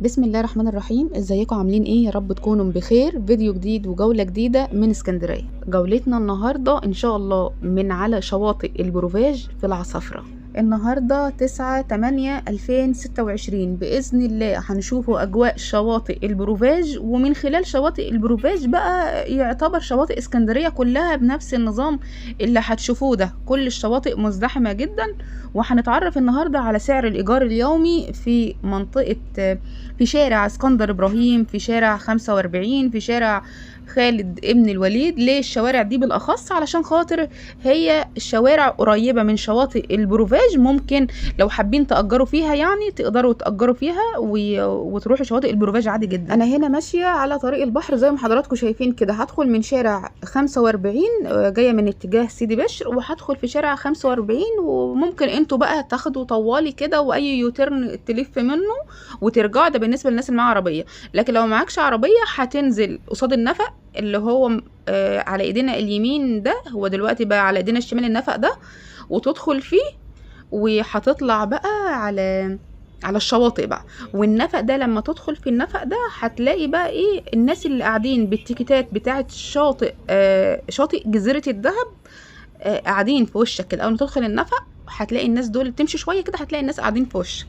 بسم الله الرحمن الرحيم. ازيكم عاملين ايه؟ يا رب تكونوا بخير. فيديو جديد وجولة جديدة من اسكندرية. جولتنا النهاردة ان شاء الله من على شواطئ البروفاج في العصافرة. النهاردة 9/8/2026 بإذن الله هنشوفوا أجواء شواطئ البروفاج، ومن خلال شواطئ البروفاج بقى يعتبر شواطئ اسكندرية كلها بنفس النظام اللي هتشوفوه ده. كل الشواطئ مزدحمة جدا، وهنتعرف النهاردة على سعر الإيجار اليومي في منطقة، في شارع اسكندر إبراهيم، في شارع 45، في شارع خالد ابن الوليد. ليه الشوارع دي بالأخص؟ علشان خاطر هي الشوارع قريبة من شواطئ البروفاج، ممكن لو حابين تأجروا فيها يعني تقدروا تأجروا فيها وتروحوا شواطئ البروفاج عادي جدا. أنا هنا ماشية على طريق البحر زي ما حضراتكم شايفين كده. هدخل من شارع 45 جاية من اتجاه سيدي بشر، وهدخل في شارع 45، وممكن انتوا بقى تاخدوا طوالي كده واي U-turn تلف منه وترجعوا. ده بالنسبة للناس اللي معاها عربية، لكن لو معكش عربية هتنزل قصاد النفق اللي هو على ايدينا اليمين، ده هو دلوقتي بقى على ايدينا الشمال النفق ده، وتدخل فيه وهتطلع بقى على الشواطئ بقى. والنفق ده لما تدخل في النفق ده هتلاقي بقى ايه الناس اللي قاعدين بالتيكيتات بتاعه شاطئ شاطئ جزيرة الذهب، قاعدين في وشك كده. اول ما تدخل النفق هتلاقي الناس دول، تمشي شوية كده هتلاقي الناس قاعدين في وشك،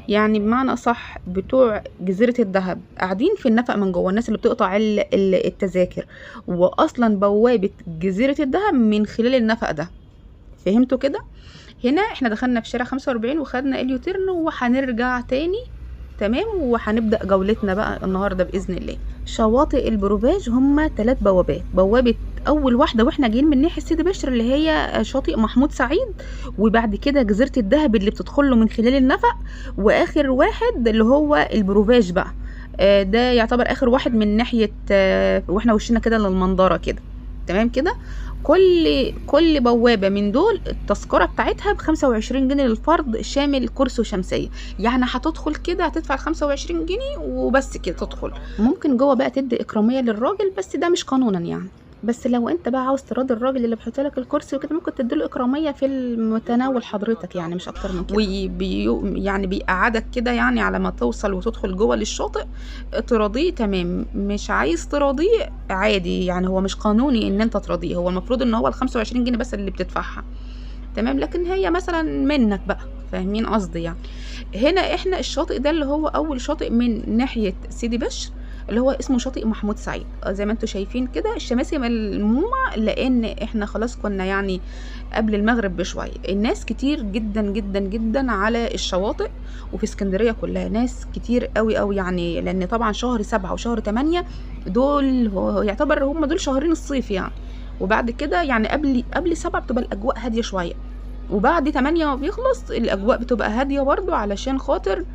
يعني بمعنى صح بتوع جزيرة الذهب قاعدين في النفق من جوه، الناس اللي بتقطع التذاكر، واصلا بوابة جزيرة الذهب من خلال النفق ده. فهمتوا كده؟ هنا احنا دخلنا في شارع 45 وخدنا ال U-turn وهنرجع تاني، تمام، وهنبدأ جولتنا بقى النهارده بإذن الله. شواطئ البروفاج هما 3 بوابات. بوابة اول واحدة واحنا جايين من ناحية سيدي بشر اللي هي شاطئ محمود سعيد، وبعد كده جزيرة الذهب اللي بتدخل له من خلال النفق، واخر واحد اللي هو البروفاج بقى، ده يعتبر اخر واحد من ناحية واحنا وشنا كده للمنظره كده، تمام كده. كل بوابه من دول التذكرة بتاعتها ب 25 جنيه للفرد، شامل كرسي وشمسيه. يعني هتدخل كده هتدفع 25 جنيه وبس كده تدخل. ممكن جوه بقى تدي اكراميه للراجل، بس ده مش قانونا يعني. بس لو انت بقى عاوز تراضي الراجل اللي بيحط لك الكرسي وكده ممكن تديله اكراميه في المتناول حضرتك، يعني مش اكتر من كده. يعني بيقعدك كده يعني على ما توصل وتدخل جوه للشاطئ تراضيه، تمام. مش عايز تراضيه عادي، يعني هو مش قانوني ان انت تراضيه، هو المفروض ان هو ال 25 جنيه بس اللي بتدفعها، تمام. لكن هي مثلا منك بقى، فاهمين قصدي يعني. هنا احنا الشاطئ ده اللي هو اول شاطئ من ناحية سيدي بشر اللي هو اسمه شاطئ محمود سعيد، زي ما انتم شايفين كده الشماسي ملمومه، لان احنا خلاص كنا يعني قبل المغرب بشوية. الناس كتير جدا جدا جدا على الشواطئ، وفي اسكندرية كلها ناس كتير قوي قوي يعني، لان طبعا شهر 7 وشهر 8 دول يعتبر هم دول شهرين الصيف يعني. وبعد كده يعني قبل 7 بتبقى الاجواء هادية شوية، وبعد 8 ما بيخلص الاجواء بتبقى هادية برضو، علشان خاطر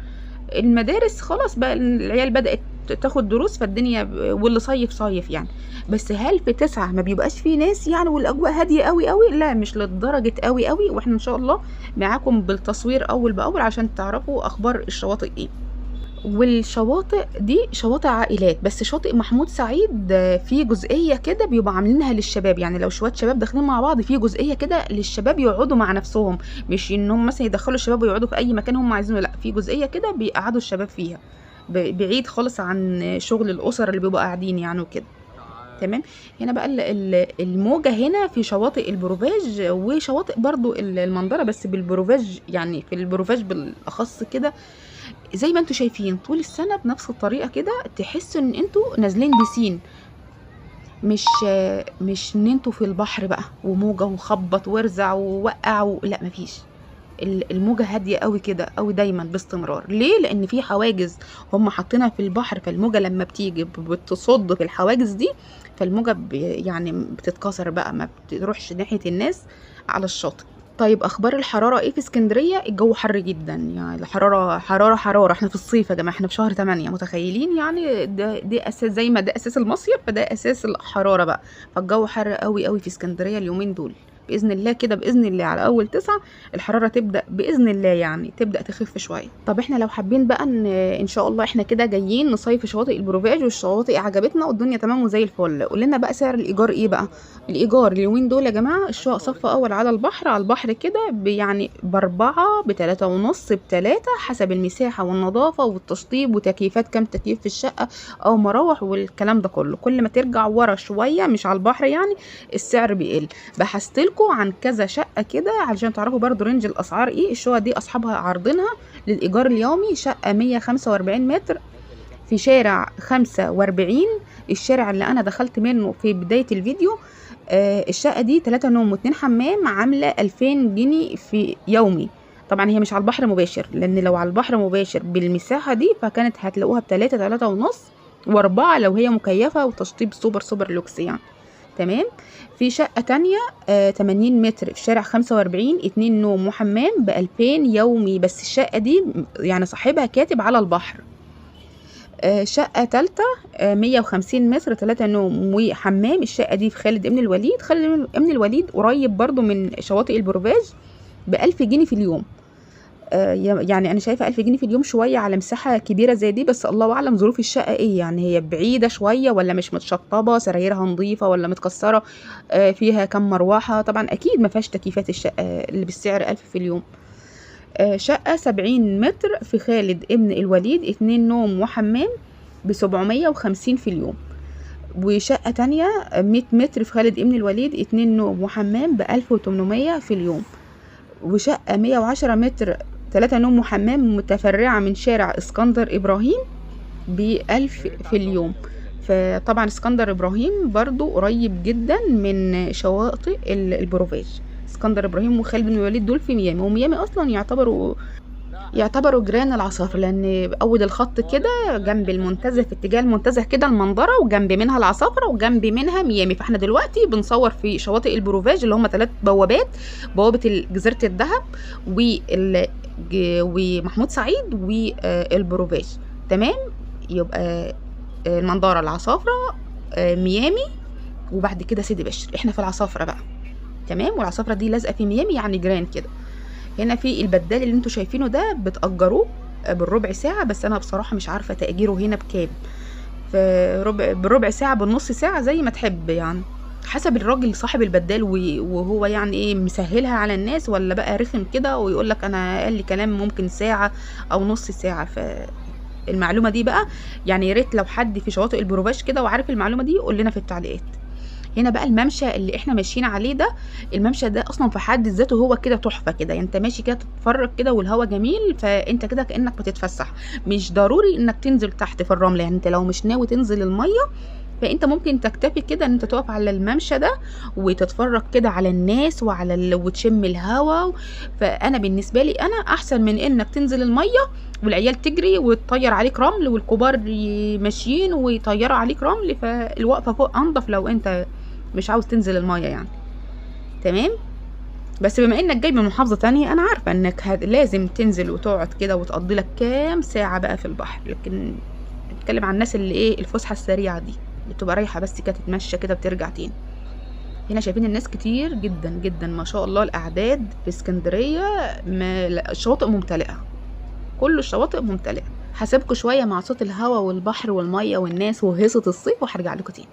المدارس خلاص بقى العيال بدأت تاخد دروس، فالدنيا واللي صيف صيف يعني. بس هل في 9 ما بيبقاش فيه ناس يعني والاجواء هادية قوي قوي؟ لا، مش للدرجة قوي قوي. واحنا ان شاء الله معاكم بالتصوير اول باول عشان تعرفوا اخبار الشواطئ ايه. والشواطئ دي شواطئ عائلات، بس شاطئ محمود سعيد في جزئية كده بيبقى عاملينها للشباب، يعني لو شوية شباب داخلين مع بعض في جزئية كده للشباب يقعدوا مع نفسهم، مش انهم مثلا يدخلوا الشباب ويقعدوا في اي مكان هم عايزينه، لا، في جزئية كده بيقعدوا الشباب فيها بعيد خالص عن شغل الاسر اللي بيبقوا قاعدين يعني وكده، تمام. هنا بقى الموجه هنا في شواطئ البروفاج وشواطئ برضو المنظره، بس بالبروفاج يعني في البروفاج بالاخص كده زي ما انتوا شايفين طول السنة بنفس الطريقة كده، تحسوا ان انتوا نازلين بسين، مش ان انتوا في البحر بقى وموجه وخبط وارزع ووقع لا، مفيش. الموجه هادية قوي كده قوي دايما باستمرار. ليه؟ لان في حواجز هم حاطينها في البحر، فالموجه لما بتيجي بتصد في الحواجز دي، فالموجه يعني بتتكسر بقى، ما بتروحش ناحية الناس على الشاطئ. طيب اخبار الحرارة ايه في اسكندرية؟ الجو حر جدا يعني، الحرارة حرارة حرارة، احنا في الصيف يا جماعة، احنا في شهر 8 متخيلين يعني. ده اساس، زي ما ده اساس المصيف فده اساس الحرارة بقى، فالجو حر قوي قوي في اسكندرية اليومين دول. باذن الله كده، باذن الله على اول 9 الحرارة تبدا باذن الله يعني تبدا تخف شوية. طب احنا لو حابين بقى ان شاء الله احنا كده جايين نصيف في شواطئ البروفاج والشواطئ عجبتنا والدنيا تمام وزي الفل، قول لنا بقى سعر الايجار ايه بقى؟ الايجار اليومين دول يا جماعة الشقق صف اول على البحر، على البحر كده يعني ب4 ب3.5 ب3 حسب المساحة والنظافة والتشطيب وتكييفات، كام تكييف في الشقة او مراوح والكلام ده كله. كل ما ترجع ورا شوية مش على البحر يعني السعر بيقل. بحثت لكم عن كذا شقه كده علشان تعرفوا برضو range الاسعار ايه. الشقق دي اصحابها عارضينها للايجار اليومي، شقه 145 متر في شارع 45، الشارع اللي انا دخلت منه في بداية الفيديو. الشقة دي 3 نوم و2 حمام، عامله 2000 جنيه في يومي. طبعا هي مش على البحر مباشر، لان لو على البحر مباشر بالمساحه دي فكانت هتلاقوها ب3 3.5 و4 لو هي مكيفه وتشطيب super super lux يعني. تمام. في شقه تانية 80 متر في شارع 45، 2 نوم وحمام ب2000 يومي، بس الشقة دي يعني صاحبها كاتب على البحر. شقة تالتة 150 متر 3 نوم وحمام، الشقة دي في خالد ابن الوليد. خالد ابن الوليد قريب برضو من شواطئ البروفاج، ب1000 جنيه في اليوم. يعني انا شايفة 1000 جنيه في اليوم شوية على مساحة كبيرة زي دي، بس الله اعلم ظروف الشقة ايه، يعني هي بعيدة شوية ولا مش متشطبة، سرايرها نظيفة ولا متكسرة، فيها كم مروحة، طبعا اكيد ما فيهاش تكييفات الشقة اللي بالسعر 1000 في اليوم. شقة 70 متر في خالد ابن الوليد، 2 نوم وحمام ب750 في اليوم. وشقة تانية 100 متر في خالد ابن الوليد، 2 نوم وحمام ب1800 في اليوم. وشقة 110 متر 3 نوم وحمام متفرعة من شارع اسكندر ابراهيم ب1000 في اليوم. فطبعا اسكندر ابراهيم برضو قريب جدا من شواطئ البروفاج. اسكندر ابراهيم وخالد بن الوليد دول في ميامي، وميامي اصلا يعتبروا جيران العصافرة، لان اول الخط كده جنب المنتزه، في اتجاه المنتزه كده المنظره، وجنب منها العصافره وجنب منها ميامي. فاحنا دلوقتي بنصور في شواطئ البروفاج اللي هم 3 بوابات، بوابه جزيرة الذهب ومحمود سعيد والبروفاج. تمام. يبقى المنظره، العصافره، ميامي، وبعد كده سيدي بشر. احنا في العصافره بقى. تمام. والعصافره دي لازقه في ميامي يعني جيران كده. هنا في البدال اللي انتوا شايفينه ده بتأجروه بالربع ساعة، بس انا بصراحة مش عارفه تأجيره هنا بكام، في بالربع ساعة بالنص ساعة زي ما تحب يعني، حسب الراجل صاحب البدال وهو يعني ايه مسهلها على الناس ولا بقى رخم كده ويقول لك انا قال لي كلام ممكن ساعة او نص ساعة. فالمعلومه دي بقى يعني يا ريت لو حد في شواطئ البروفاج كده وعارف المعلومة دي يقول لنا في التعليقات. هنا بقى الممشى اللي احنا ماشيين عليه ده، الممشى ده اصلا في حد ذاته هو كده تحفة كده، يعني انت ماشي كده تتفرج كده والهوا جميل، فانت كده كانك بتتفسح، مش ضروري انك تنزل تحت في الرملة. يعني انت لو مش ناوي تنزل المية فانت ممكن تكتفي كده ان انت تقف على الممشى ده وتتفرج كده على الناس وعلى وتشم الهوا. فانا بالنسبة لي انا احسن من انك تنزل المية والعيال تجري وتطير عليك رمل والكبار ماشيين ويطيروا عليك رمل، فالوقفه فوق انضف لو انت مش عاوز تنزل المية يعني. تمام. بس بما انك جاي من محافظة تانية انا عارفه انك لازم تنزل وتقعد كده وتقضي لك كام ساعة بقى في البحر، لكن بتكلم عن الناس اللي ايه الفسحة السريعة دي اللي بتبقى رايحة بس كده تتمشى كده بترجع تاني. هنا شايفين الناس كتير جدا جدا ما شاء الله، الاعداد في اسكندرية الشواطئ ممتلئة، كل الشواطئ ممتلئة. هسيبكم شوية مع صوت الهواء والبحر والمية والناس وهيصه الصيف وهرجع لكم تاني.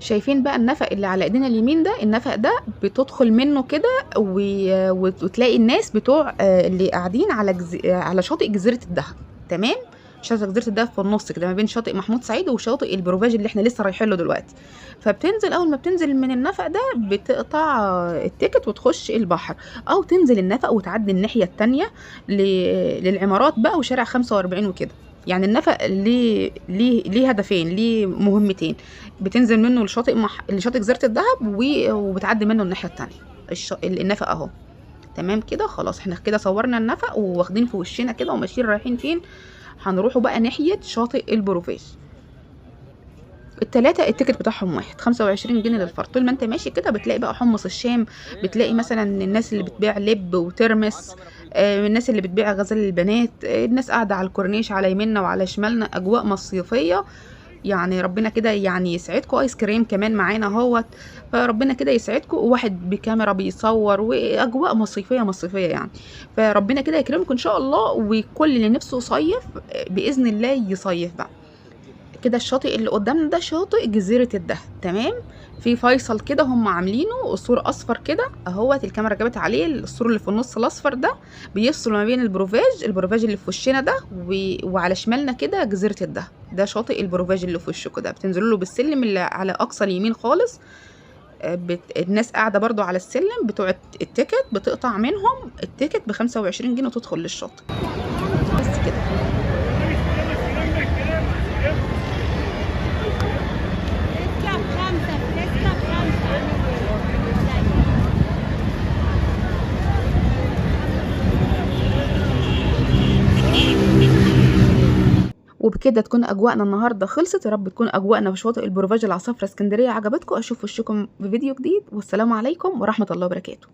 شايفين بقى النفق اللي على ايدينا اليمين ده، النفق ده بتدخل منه كده وتلاقي الناس بتوع اللي قاعدين على على شاطئ جزيرة الدهب. تمام. شاطئ جزيرة الدهب في النص كده ما بين شاطئ محمود سعيد وشاطئ البروفاج اللي احنا لسه رايحين له دلوقتي. فبتنزل، اول ما بتنزل من النفق ده بتقطع ال ticket وتخش البحر، او تنزل النفق وتعدي الناحية التانية للعمارات بقى وشارع 45 وكده. يعني النفق ليه هدفين، ليه مهمتين، بتنزل منه لشاطئ جزيرة الدهب وبتعدي منه الناحية التانية. النفق اهو. تمام كده خلاص، احنا كده صورنا النفق وواخدين في وشنا كده وماشيين رايحين فين؟ هنروحوا بقى ناحية شاطئ البروفاج. التلاتة ال ticket بتاعهم واحد، 25 جنيه للفرد. طول ما انت ماشي كده بتلاقي بقى حمص الشام، بتلاقي مثلا الناس اللي بتبيع لب وترمس، الناس اللي بتبيع غزل البنات، الناس قاعدة على الكورنيش على يميننا وعلى شمالنا، أجواء مصيفية. يعني ربنا كده يعني يسعدكم. ايس كريم كمان معانا اهوت، فربنا كده يسعدكم. وواحد بكاميرا بيصور، واجواء مصيفيه مصيفيه يعني. فربنا كده يكرمكم ان شاء الله، وكل اللي نفسه يصيف باذن الله يصيف بقى كده. الشاطئ اللي قدامنا ده شاطئ جزيرة الدهب، تمام. في فيصل كده هم عاملينه سور اصفر كده اهوت، الكاميرا جابت عليه السور اللي في النص الاصفر ده، بيفصل ما بين البروفاج اللي في وشنا ده وعلى شمالنا كده جزيرة الدهب. ده شاطئ البروفاج اللي في وشكوا ده، بتنزلوا له بالسلم اللي على اقصى اليمين خالص. الناس قاعدة برضو على السلم بتوع ال ticket، بتقطع منهم ال ticket ب25 جنيه وتدخل للشاطئ بس كده. وبكده تكون اجواءنا النهارده خلصت. يا رب تكون اجواءنا في شواطئ البروفاج العصافره اسكندرية عجبتكم. اشوف وشكم بفيديو جديد، والسلام عليكم ورحمة الله وبركاته.